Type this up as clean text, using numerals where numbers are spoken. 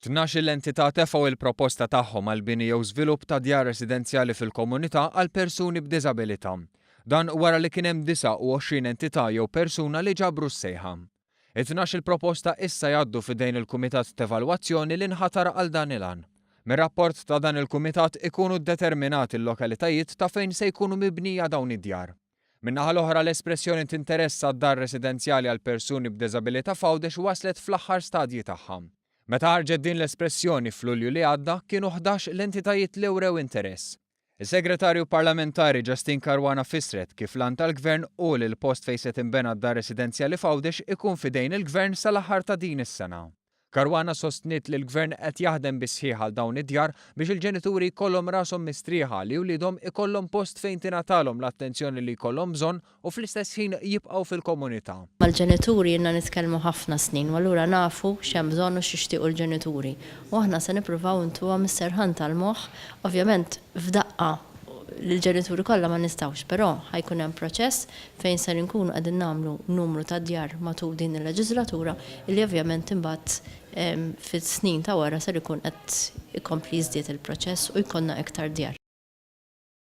12-il entità tefgħu il-proposta tagħhom għal bini jew żvilupp ta' djar residenzjali fil-komunità għal persuni b'diżabilità. Dan wara li kien hemm 29 entità jew persuna li ġabru s-sejħa. It-12-il proposta issa jgħaddu f'idejn il-Kumitat t'Evalwazzjoni li nħatar għal dan il-għan. Mir-rapport ta' dan il-kumitat ikunu ddeterminati l-lokalitajiet ta' fejn se jkunu mibnija dawn id-djar. Min-naħa l-oħra, l-espressjoni t'interess għad-dar residenzjali għal persuni b'diżabilità f'Għawdex waslet fl-aħħar stadji tagħha. Meta ħarġet din l-espressjoni f'Lulju li għadda, kienu 11 l-entitajiet li wrew interess. Is-Segretarju Parlamentari Justyne Caruana fissret kif l-għan tal-Gvern hu li l-post fejn se tinbena d-dar residenzjali f'Għawdex ikun f'idejn il-Gvern sal-aħħar ta' din is-sena. Caruana sostniet li l-Gvern qed jaħdem bis-sħiħ għal dawn id-djar biex il-ġenituri jkollhom rashom mistrieħa li wliedhom ikollhom post fejn tingħatalhom l-attenzjoni li jkollhom bżonn u fl-istess ħin jibqgħu fil-komunità. Mal-ġenituri ilna nitkellmu ħafna snin u allura nafu x'hemm bżonn u x'jixtiequ l-ġenituri. U aħna se nippruvaw ntuhom is-serħan tal-moħħ, ovvjament f'daqqa lill-ġenituri kollha ma nistgħux, però ħa jkun hemm proċess fejn ser inkunu qegħdin nagħmlu numru ta' djar matul din il-leġiżlatura illi ovvjament imbagħad fis-snin ta' wara ser ikun qed ikompli jiżdied il-proċess u jkollna iktar djar.